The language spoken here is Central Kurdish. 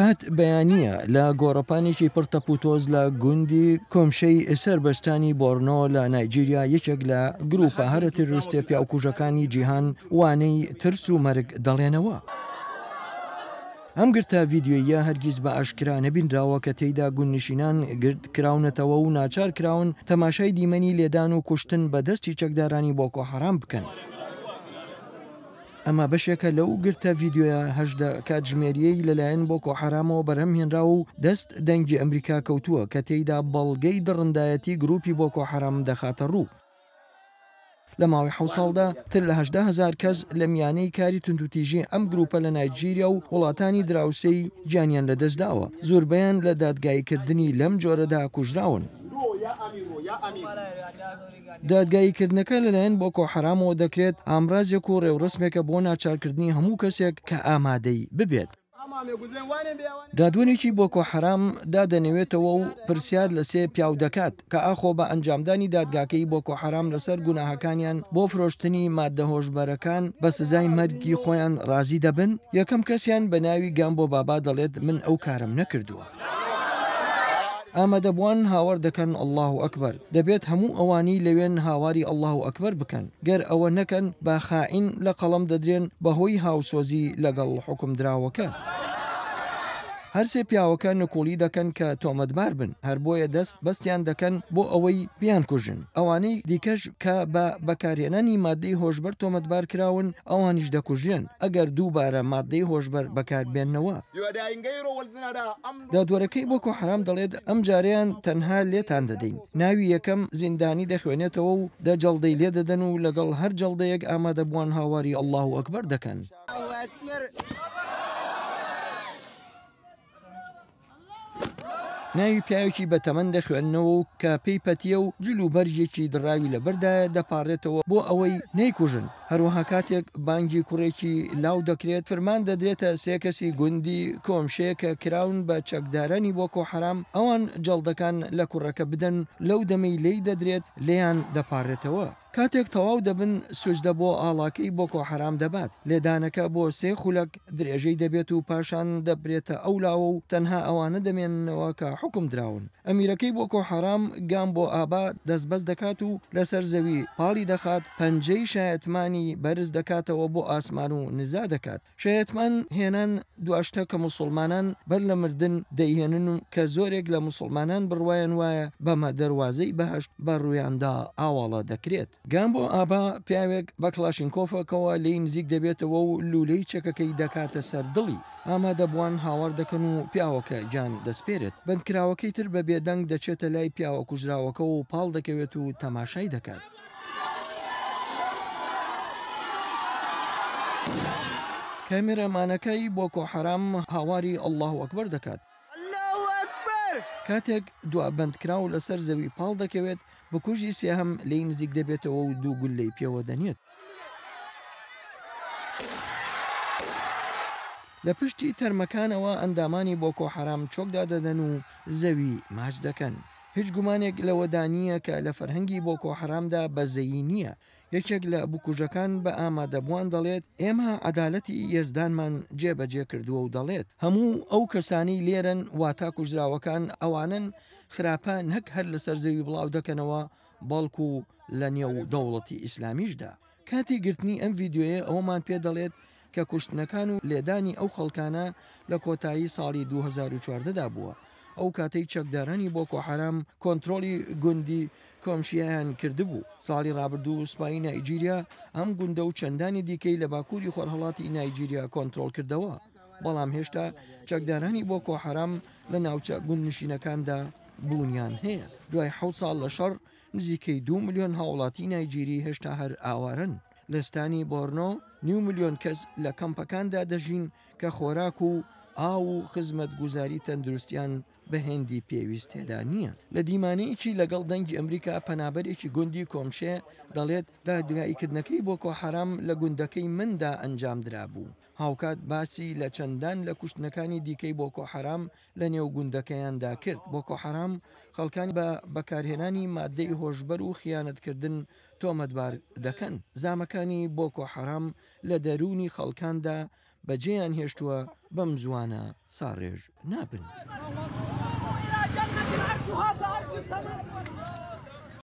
کات بەیانییە لە گۆڕەپانێکی پڕ تەپوتۆز لە گوندی کۆمشەی سەر بە ستانی بۆرنۆ لە نایجیریا یەکێک لە گروپە هەرە تیرۆریستە پیاوکوژەکانی جیهان وانەی ترس و مەرگ دەڵێنەوە. ئەم گرتە ڤیدیۆییە هەرگیز بە ئاشکرا نەبینراوە کە تێیدا گوندنشینان گرد کراونەتەوە و ناچار کراون تەماشای دیمەنی لێدان و کوشتن بە دەستی چەکدارانی بۆکۆ حەرام بکەن. ئەمە بەشێکە لەو گرتە ڤیدیۆیە 18 کاتژمێرییەی لەلایەن بۆکۆ حەرامەوە بەرهەم هێنراوە و دەست دەنگی ئەمریکا کەوتووە کە تێیدا بەڵگەی دڕندایەتی گروپی بۆکۆ حەرام دەخاتە ڕوو. لە ماوەی حەوت ساڵدا پتر لە 18 هەزار کەس لە میانەی کاری توندوتیژی ئەم گروپە لە نایجیریا و وڵاتانی دراوسێی گیانیان لەدەستداوە، زۆربەیان لە دادگاییکردنی لەم جۆرەدا کوژراون. دادگاییکردنەکە لەلایەن بۆکۆ حەرامەوە دەکرێت، ئامرازێک و ڕێوڕەسمێکە بۆ ناچارکردنی هەموو کەسێک کە ئامادەی ببێت. دادوەرێکی بۆکۆ حەرام دادەنەوێتەوە و پرسیار لە سێ پیاو دەکات کە ئاخۆ بە ئەنجامدانی دادگاکەی بۆکۆ حەرام لەسەر گوناهەکانیان بۆ فرۆشتنی ماددە هۆشبەرەکان بە سزای مەرگی خۆیان ڕازی دەبن؟ یەکەم کەسیان بە ناوی گامبۆ بابا دەڵێت من ئەو کارەم نەکردووە. ئامادەبووان هاوار دەکەن اللە اکبر، دەبێت هەموو ئەوانەی لەوێن هاواری اللە اکبر بکەن، گەر ئەوە نەکەن بە خائین لە قەڵەم دەدرێن بەهۆی هاوسۆزی لەگەڵ حوکمدراوەکە. هەرسێ پیاوەکە نکوڵی دەکەن کە تۆمەتبار بن، هەر بۆیە دەست بەستیان دەکەن بۆ ئەوەی بیانکوژن، ئەوانەی دیکەش کە بە بەکارهێنانی ماددەی هۆشبەر تۆمەتبار کراون ئەوانیش دەکوژرێن ئەگەر دووبارە ماددەی هۆشبەر بەکاربێننەوە. دادوەرەکەی بۆکۆ حەرام دەڵێت ئەمجارەیان تەنها لێتان دەدەین. ناوی یەکەم زیندانی دەخوێنێتەوە و دە جەڵدەی لێدەدەن و لەگەڵ هەر جەڵدەیەک ئامادەبووان هاواری اللە اکبر دەکەن. ناوی پیاوێکی بەتەمەن دەخوێننەوە و کە پێی پەتییە و جل و بەرگێکی دڕاوی لەبەردایە دەپاڕێتەوە بۆ ئەوەی نەیکوژن، هەروەها کاتێک بانگی کوڕێکی لاو دەکرێت فرمان دەدرێتە سێ کەسی گوندی کۆمشێ کە کراون بە چەکدارانی بۆکۆ حەرام ئەوان جەڵدەکان لە کوڕەکە بدەن لەو دەمەی لێی دەدرێت لێیان دەپاڕێتەوە. کاتێک تەواو دەبن سوجدە بۆ ئاڵاکەی بۆکۆ حەرام دەبات، لێدانەکە بۆ سێ خولەک درێژەی دەبێت و پاشان دەبرێتە ئەو لاوە و تەنها ئەوانە دەمێننەوە کە حوکم دراون. ئەمیرەکەی بۆکۆ حەرام گامبۆ ئابا دەستبەست دەکات و لەسەر زەوی پاڵی دەخات، پەنجەی شایەتمانی بەرز دەکاتەوە بۆ ئاسمان و نزا دەکات. شایەتمان هێنان دوا شتە کە موسوڵمانان بەر لە مردن دەیهێنن و کە زۆرێک لە موسوڵمانان بڕوایان وایە بەمە دەروازەی بەهەشت بە ڕوویاندا ئاواڵە دەکرێت. گامبۆ ئابا پیاوێک بە کڵاشینکۆفەکەوە لێی نزیک دەبێتەوە و لوولەی چەکەکەی دەکاتە سەر دڵی. ئامادەبووان هاوار دەکەن و پیاوەکە گیان دەسپێرێت. بەندکراوەکەی تر بە بێدەنگ دەچێتە لای پیاوە کوژراوەکەوە و پاڵ دەکەوێت و تەماشای دەکات. کامێرامانەکەی بۆکۆ حەرام هاواری اللە اکبر دەکات. کاتێک دوا بەندکراو لەسەر زەوی پاڵ دەکەوێت، بکوژی سێهەم لێی نزیک دەبێتەوە و دوو گوللەی پێوە دەنێت. لە پشتی تەرمەکانەوە ئەندامانی بۆکۆ حەرام چۆک دادەدەن و زەوی ماچ دەکەن. هیچ گومانێک لەوەدا نییە کە لە فەرهەنگی بۆکۆ حەرامدا بەزەیی نییە. یەکێک لە بکوژەکان بە ئامادەبووان دەڵێت، ئێمە عەدالەتی یەزدانمان جێبەجێ کردووە و دەڵێت، هەموو ئەو کەسانەی لێرەن واتا کوژراوەکان ئەوانەن خراپە نەک هەر لەسەر زەوی بڵاو دەکەنەوە بەڵکو لە نێو دەوڵەتی ئیسلامیشدا. کاتی گرتنی ئەم ڤیدیۆیە ئەوەمان پێ دەڵێت کە کوشتنەکان و لێدانی ئەو خەڵکانە لە کۆتایی ساڵی 2014 دا بووە، ئەو کاتەی چەکدارانی بۆکۆ حەرام کۆنترۆڵی گوندی کۆمشیایان کردبوو. ساڵی ڕابردوو سوپای نایجیریا ئەم گوندە و چەندانی دیکەی لە باکووری خۆرهەڵاتی نایجیریا کۆنترۆڵ کردەوە، بەڵام هێشتا چەکدارانی بۆکۆ حەرام لە ناوچە گوندنشینەکاندا بوونیان هەیە. دوای حەوت ساڵ لە شەڕ، نزیکەی دوو ملیۆن هاوڵاتی نایجیری هێشتا هەر ئاوارەن. لە ستانی بۆرنۆ نیو ملیۆن کەس لە کەمپەکاندا دەژین کە خۆراک و ئاو و خزمەتگوزاری تەندروستیان بە هێندی پێویست تێدا نییە. لە دیمانەیەکی لەگەڵ دەنگی ئەمریکا پەنابەرێکی گوندی کۆمشێ دەڵێت دادگاییکردنەکەی بۆکۆ حەرام لە گوندەکەی مندا ئەنجامدرابوو. هاوکات باسی لە چەندان لە کوشتنەکانی دیکەی بۆکۆ حەرام لە نێو گوندەکەیاندا کرد. بۆکۆ حەرام خەڵکانی بە بەکارهێنانی ماددەی هۆشبەر و خیانەتکردن تۆمەتبار دەکەن. زامەکانی بۆکۆ حەرام لە دەروونی خەڵکاندا بەجێیان هێشتووە بەم زووانە ساڕێژ نابن.